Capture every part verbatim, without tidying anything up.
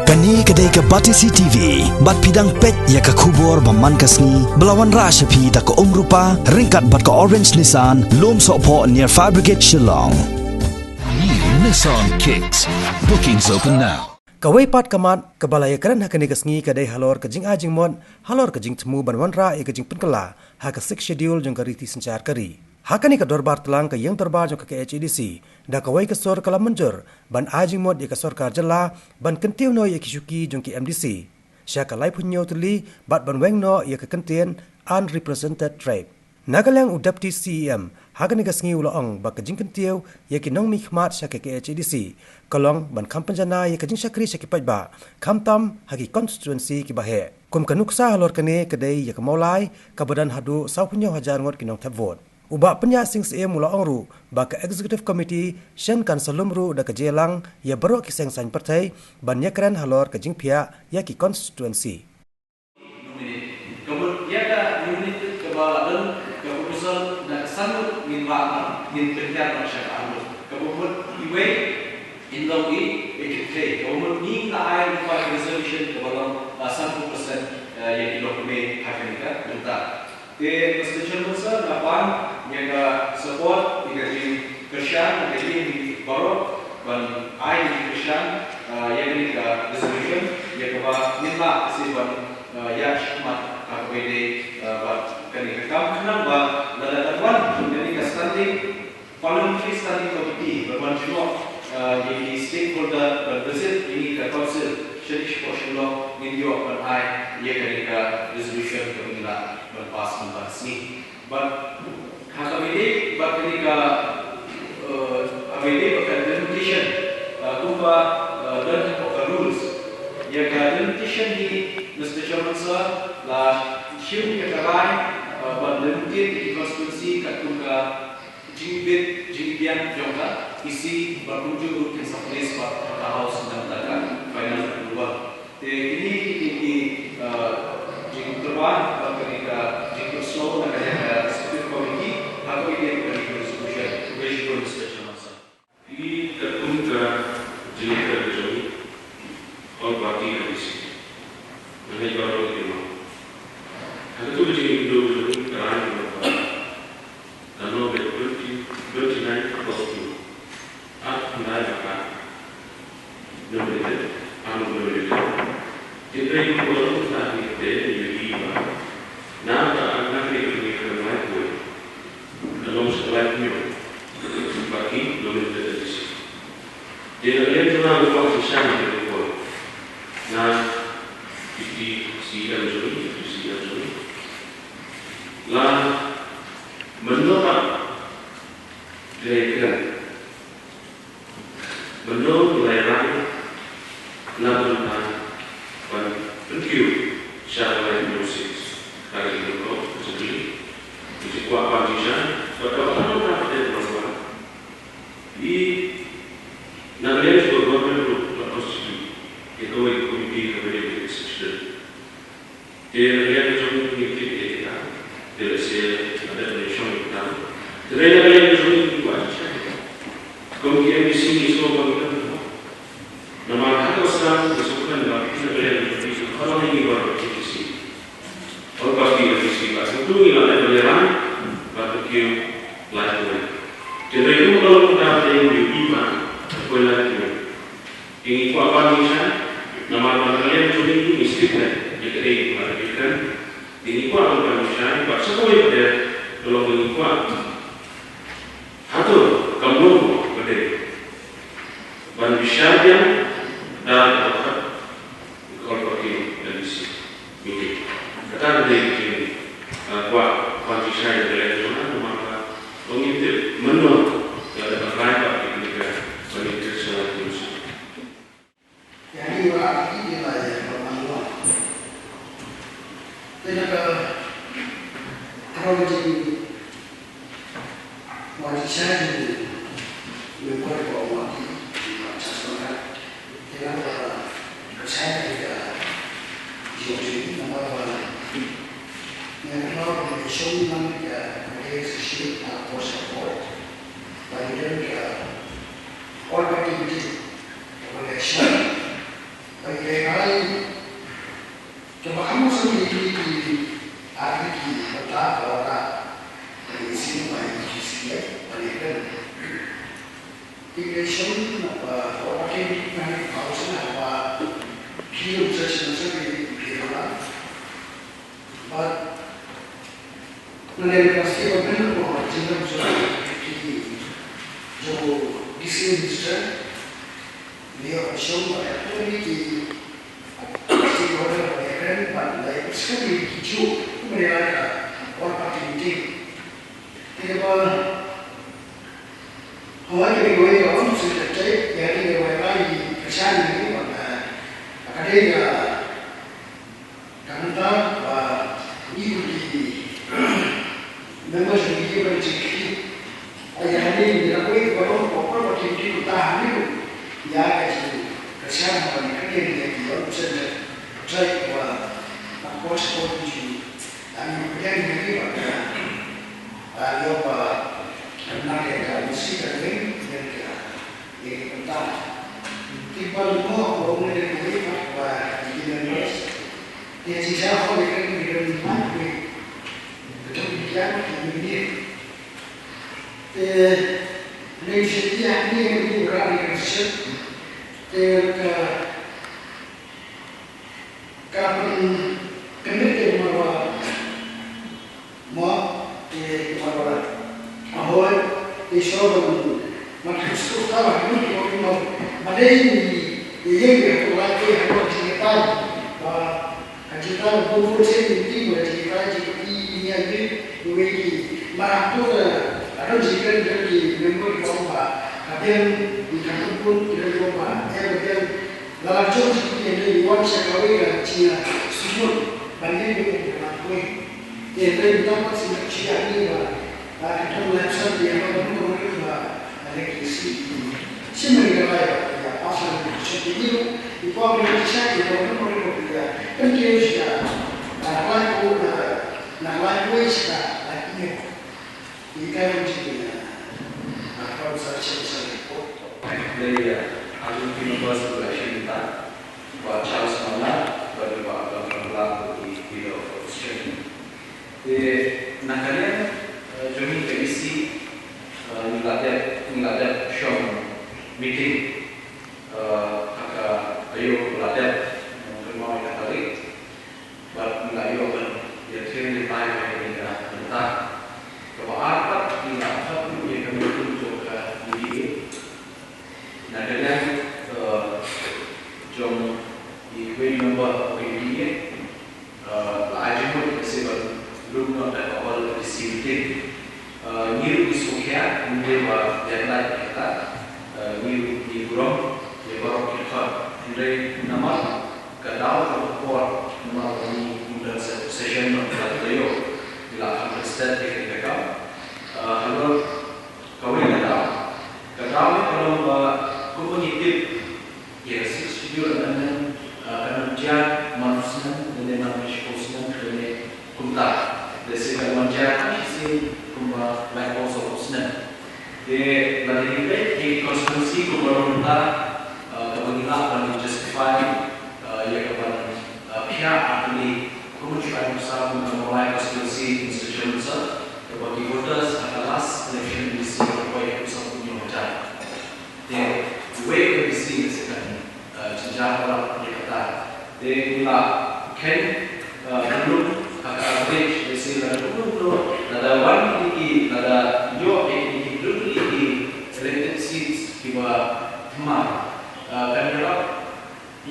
Kane ka dei ka Batesi T V, bad phi dang peit ïa ka khubor ba man ka sngi, ba la wanrah sha phi da ka Umrupa, ryngkat bad ka Orange Nissan, Lumsohphoh near Fire Brigade Shillong. New Nissan Kicks. Bookings open now. Kawei pat ka mat kaba la ïakren ha kane ka sngi ka dei halor ka jingai jingmut, halor ka jingthmu ban wanrah ïa ka jingpynkylla ha ka Sixth Schedule jong ka riti synshar ka ri. Ha kane ka dorbar tlang ka ïing dorbar jong ka K H A D C, da kawei ka sur ka la mynjur ban ai jingmut ïa ka sorkar jylla ban kyntiew noh ïa ki shuki jong ki M D C sha ka laiphew hynñiew tylli bad ban weng noh ïa ka kyntien Unrepresented Tribe. Na ka liang u Deputy C E M ha kane ka sngi u la ong ba ka jingkyntiew ïa ki nongmihkhmat sha ka K H A D C ka long ban kham pynjanai ïa ka jingshakri sha ki paidbah, khamtam ha ki constituency kiba heh. Kum ka nuksa halor kane ka dei ïa ka Mawlai kaba don haduh sawphew hynñiew hajar ngut ki nongthep vote. U Bah Pynïaid Sing Syiem u la ong ruh ba ka Executive Committee shen kan sa lum ruh da ka jingïalang ïa baroh ki seng saiñ pyrthei ban ïakren halor ka jingphiah ïa ki constituency. Ka mut ïa ka nominated kaba la don ka proposal na ka san ngut ngin lah ban, ngin pynhiar ban sha ka ar ngut. Kaba mut iwei in long i, i kynthei. Kaba mut ngi la ai lypa ka reservation kaba long, ah, sanphew percent, eh, ïa ki lok kmie ha kane ka bynta. Te Mister Chairman Sir, nga pan ïa ka support, ïa ka jingkyrshan, ïa ka jingbaroh ban ai ïa ka jingkyrshan, ah, ïa kane ka resolution, ïa kaba ngin lah ka sien ban, ah, ïaid shakhmat ha kaba ïadei, ah, bad kane ka kam, khnang ba lada ka wan kane ka standing, Parliamentary Standing Committee ban wan jngoh, ah, ïa ki stakeholder ban visit ïa kane ka council sha ki shapoh Shillong, ngin ïoh ban ai ïa kane ka resolution kaba ngin lah ban pass mynta ka sngi. Bad ha kaba ïadei bad kane ka, eh, ha kaba ïadei bad ka delimitation, eh, kumba, eh, don hapoh ka rules. Ïa ka delimitation hi, Mister Chairman Sir, la shim ïa ka rai, eh, ban delimitate ïa ki constituency katkum ka jingbit jingbiang jong ka E C bad kumjuh ruh kin sa place bad ha ka House na ka final approval. Te kine ki dei ki, uh, jingtyrwa bad kane ka jingpynsngew na ka liang ka Executive Committee ha kaba ïadei bad kane ka resolution. Congratulations, Mister Chairman Sir. Ïa katkum ka jingïakhun ka jong ngi, All Party I P C, nga ngeit baroh ngi tip. Ha katei ka jingïakynduh ka jong ngi ka rai ka long ba ka long da twenty, twenty-nine August. Ar khyndai ba ka nominated, ar nominated. Hynrei kumba long mynta hi te ngi ïohi ba na ka ar, na ka ar, ka ar, ka ar, ka long sa laiphew ba ki nominated M D C. Te na ka liang jong nga nga kwah shisha ban ong na Deputy C E M jong ngi, Deputy C E M jong ngi. La mynno ba kren, mynno la ïalam na bynta ban pynkiew sha ka laiphew seat ka ri Nongkrong Assembly. Ngi kwah ban jingshai bad kaba khatduh ka dei ban wan. I na ka liang jong ka government ruh la constitute ïa kawei ka committee kaba ïadei bad exception. Te na ka liang jong ngi ngi tip ïa kita. Te lehse la dep ban shong ïa kita. Te na ka liang jong ngi ngi kwah jingshai. Kum ki M D C ngi sngewbha ban ïa kita. Namar ha ka sdang ka sngewkmen ba na ka liang jong ngi sngewbha ban ïa ki baroh ki M D C. All party M D C ba sngewthuh ngi la dep ban ïalam ba ka kiew lai kawei. Te na ka liang jong ngi ngi kwah ban jingshai. Te ngi kwah ban jingshai, namar ba na ka liang jong ngi ngi stick ne ïa kaei ba ngi kren. Te ngi kwah ban jingshai bad sa kawei pat ka long ba ngi kwah hato kam long ba dei ban bishar biang da ka All Party M D C. Kata ka dei ka jing, ah, kwah, kwah jingshai na ka liang jong nga, namar ba ong ïa tip mynno ka dei ban rai ba ïa kane ka ban ïa tip sha la ka jong. Ïa ngi ba ki ïa la ïa ba man lo. Te na ka, ka jing Wan jingshai jong u member ba u Maki, u Maki Chasmara, te nang ba ka shai ka jong u, namar ba ngi la shong nang ka case sheet na por sa por, ba ngi don ka all party meeting, ba ngi la shong, ba ngi la Ki lum sa shisha ki phi la. Bad na lem ka sti ba ben ko jingam jong ki jong D C minister. Leo shong ba ya ko ni ki sti ko da ba ya kren bad la ya ko sti ki ju ko ya ka or party meeting. Te ba Hawai ke wei ka on su te te ya ni wei ka ni ka shan ni ba ka ka de ka ka nta ba ni ku ki members ni ki ba ki ki. Ai ya ni ni la wei ka on ko ko ba ki ki ta ni ya ka ji ka shan ba ni ka ni ni ki on su te te ba na ko ko ki Tang ïa pdiang ïa ki ba ka, ah, ïoh ba ka bnai ka misi ka ring ïa ka, ïa ka bynta. Ki ba lyngngoh ba ong ïa ka ring ba ïa ki members. Ïa ki jia ko ïa ka ring ïa ka ring mai ki. Betul ki kian ki ring ïa. Te ring ïa ki ïa ki ring ïa ka ring ïa ka ring. Te ka Ka pynkyndit ïa ka marwei. Mo, ïa ka marwei. Ahoi, ïa shuwa ban, ban kyntu ta ba, mo, mo, mo, ma dei ïa, ïa, ïa, ïa, ïa, ïa, ïa, ïa, ba, ka jingïatai ba bun bun sien ïa ki, ba ka jingïatai jong ki, ïa, ïa, ïa, ïa, ïa, ma, to, ka, ka don jingkren jong ki member ki ong ba, ka biang, ki, ka, ka bun, ki, ki ong ba, ïa, ka biang, Lada jong ki ïa dei wan sha kawei ka jingïasngewthuh ban ïa dei ka jingïalang kawei. Ïa dei mynta ka sngewthuh ïa ngi ba, ah, ka dang lai phew san ïa ka bun ka bun ka, ah, leh ki si. Shi mani ka lai ba ïa pass la ki shi ki ïa. Ïa kwa ki ïa sha ki ïa ka bun ka bun ka ïa. Kan ki ïa sha. Ah, lai ko na, na lai ko ïa sha, lai ki ïa. Ïa ka ïa jingïa. Ah, ka sa shi sa ko. Dei ïa, ah, ki members of election ta. Bah Charles Mangla, bad i Bah Abdul Rahman Blang, i Leader of Opposition. Te na ka liang, eh, jong ngi ka E C, eh, ngi la dep, ngi la dep shong meeting, eh, ha ka aïu ba la dep, eh, kynmaw ïa ka tarik. Bad ngi la ïoh ban ïa trei ïa tai ïa ka bynta. Kaba ar pat ngi la khot ïa ka meeting jong ka U D A. Na ka liang, eh, jong i wei number ka U D A, eh, la ai jingmut ïa ka sibak lum noh da ka hall ka D C meeting. Eh, ngi ruh ngi sngewkhia, ngi ba ïa lait ïa kata, eh, ngi ruh ngi burom ïa baroh ki khot. Hynrei namar ka daw ka por, namar ba ngi kum don se-, session noh ka la ïoh, ngi la kham stet ïa ka kam. Eh, halor Kawei ka daw. Ka daw ka long ba kumba ngi tip ïa ka Sixth Schedule amendment, ah, kan ym jia man u snem, lane man u shiphew snem, lane kumta. Lehse kan ym jia tang shisien kumba laiphew saw snem. Te lada ngi peit ïa ki constituency kumba long mynta, ah, kaba ngi lah ban justify, ah, ïa ka ban, ah, phiah artylli kumba shu ai nuksa kum ka Mawlai constituency constitution sa. Kaba ki voters ha ka last election MDC ki poi haduh sawphew hynñiew hajar. Te uwei u MDC lehse kan, eh, jynjar palat ïa kata. Te ngi la kheiñ, eh, kan long ha ka average lehse lada kumno kumno lada wan kine ki, lada ïoh ïa kine ki blue ki elected seats kiba thymmai, eh, kan ïarap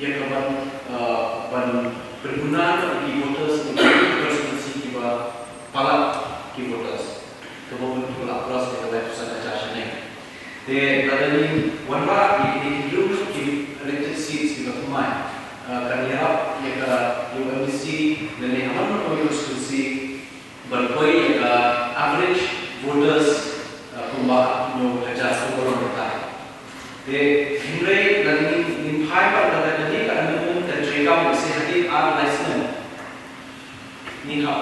ïa ka ban, eh, ban pynduna ïa ki voters, ïa ki constituency kiba palat ki voters. Kaba pynpula plus ïa ka laiphew san hajar shaneng. Te lada ngi wanrah ïa kine ki hynriew ki elected seats kiba thymmai, eh, kan ïarap ïa ka U M D C lane ha man man ka constituency ban poi ïa ka average voters, uh, kumba hynñiew hajar sawphew kata. Te hynrei lada ngin, ngin phai pat lada kane ka amendment kan treikam lehse hadien ar lai snem. Ngi hap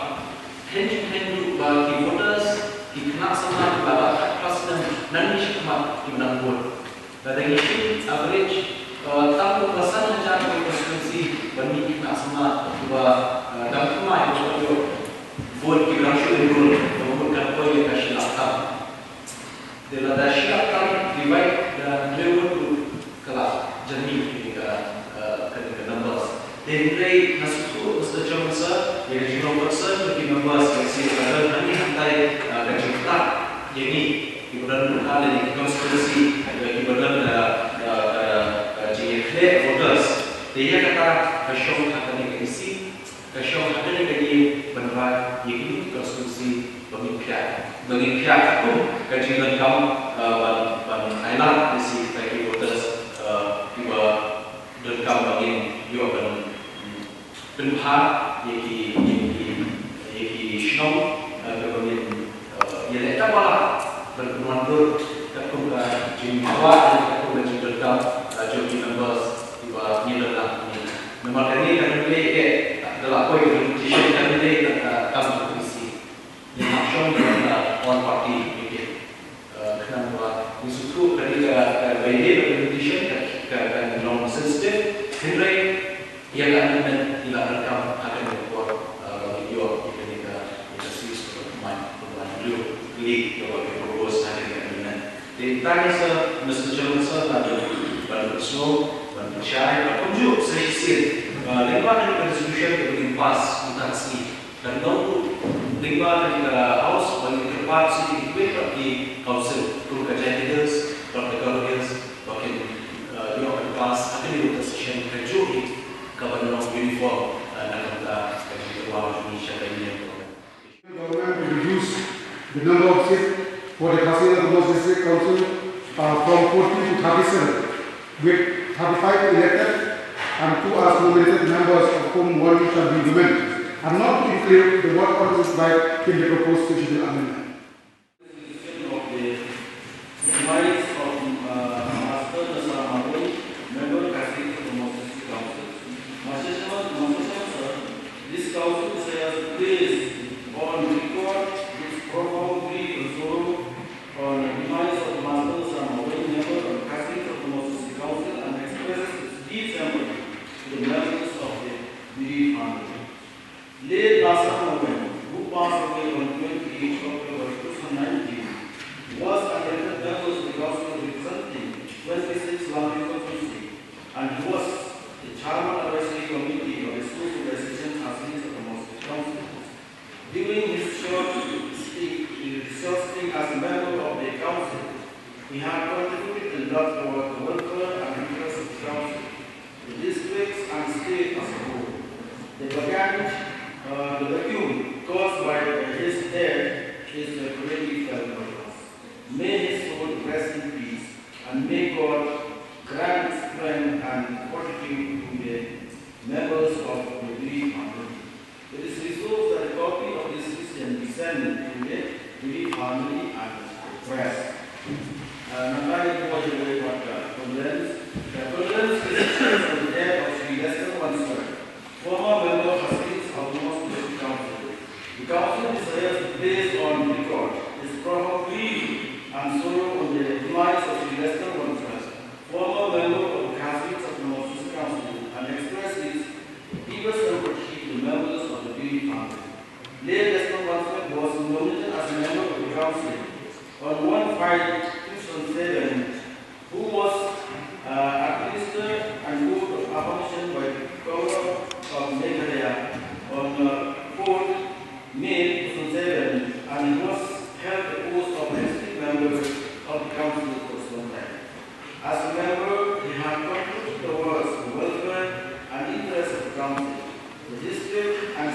kheiñ, kheiñ ruh ba ki voters, ki khynnah samla kiba la khatphra snem nangne shakhmat kim nang vote. Lada ngi shim average, eh, tang kumba san hajar per constituency ban mih ki khynnah samla kiba, eh, dang thymmai ban ïoh vote kiba dang shu enroll, kaba mut kan poi ïa ka shi lak tam. Te lada shi lak tam divide da hynriew ngut ruh ka la jan mih ïa ka, eh, ka, ka numbers. Hynrei nga sngewthuh, Mister Chairman Sir, ïa ka jinglong concern jong ki members, ka shisien ka don hangne hangtai, ah, ka jingktah ïa ngi kiba don ha la ki constituency, ïa kiba don, ah, ah, ah, ah, jingïakhleh voters. Te ïa kata ka shong ha kane ka E C, ka shong ha kane ka ïing ban rai ïa kine ki constituency ba ngin phiah, ba ngin phiah katkum ka jingdonkam, ah, ban, ban ailad ïa ki voters, ah, kiba donkam ba ngin ïoh ban, mm, pynbha ïa ki, ïa ki, ïa ki shnong, eh, kaba ngin, eh, ïaleh tang ba lah ban pynwandur katkum ka jingdawa, katkum ka jingdonkam, eh, jong ki members kiba ngin donkam. Namar kane ka hynrei, eh, da la poi ka petition ka hynrei ka, ka kam ka P C. Ngi hap shong bad ka all party meeting. Eh, khnang ba ngi sngewthuh kane ka, ka, ka ïa ka petition ka, ka, ka long sensitive. Hynrei ïa ka amendment ngi la donkam ha kane ka por, eh, ba ngin ïoh ïa kane ka, ïa ka seat ka ban, ka ban briew klik ïa ka propose ha kane ka amendment. Te tang ïa sa, Mister Chairman Sir, nga dei ban pynsngew, ban pynshai, ban kumjuh sa shisien, eh, lyngba kane ka resolution kaba ngin pass mynta ka sngi. Kan long ruh lyngba kane ka House ba ngin kyrpad sha ki kiwei pat ki council kum ka Jaintia Hills bad ka Garo Hills ba kin, eh, ïoh ban pass ha kane ka session kajuh hi kaban long uniform, eh, na ka bynta ka jingdawa jong ngi sha ka Union Government. Government to reduce the number of seats for the Khasi Hills Autonomous District Council, uh, from forty to thirty-seven, with thirty-five elected and two as nominated members, of whom one shall be women, and not to include the ward council like in the proposed constitutional amendment. Of the demise of, uh, Master Nasa Marwei, member Khasi Autonomous District Council. Master Chairman, Master Chairman, sir, this council desires to place on record its profound grief and sorrow on the demise of Master Sam Awang, member of Khasi Hills Autonomous District Council, and expresses its deep sympathy to the members of the bereaved family. Late Lasa Maweng, who passed away on twenty-eighth October two thousand nineteen, was an elected member of the Council representing twenty-six Langpih constituency, and he was the chairman of the committee of the Schools Organization Council of the Mosque Council. During his short stint, his short stint as a member of the council, he had contributed a lot toward the welfare and interests of the council, the district and state as a whole. The vacant, uh, the vacuum caused by his death is greatly felt by us. May his soul rest in peace, and may God grant strength and fortitude to the members of the bereaved family. It is resolved that a copy of this decision be sent to the bereaved family and press. Uh, nangta ngi buh ïa ka condolence. The condolence is on the death of Shri Lester Wanswer, former member of Khasi Hills Autonomous District Council. The council desires to place on record its profound grief and sorrow on the demise of Shri Lester Wanswer, former member of the Khasi Hills Autonomous District Council, and express its deepest sympathy to the members of the bereaved family. Late Lester Wanswer was nominated as a member of the council on one five two thousand seven, who was, uh, administered an oath of affirmation by the Governor of Meghalaya on, uh, fourth May two thousand seven, and he was held the post of executive member of the council for some time. As a member, he had contributed towards the welfare and interests of the council, the district, and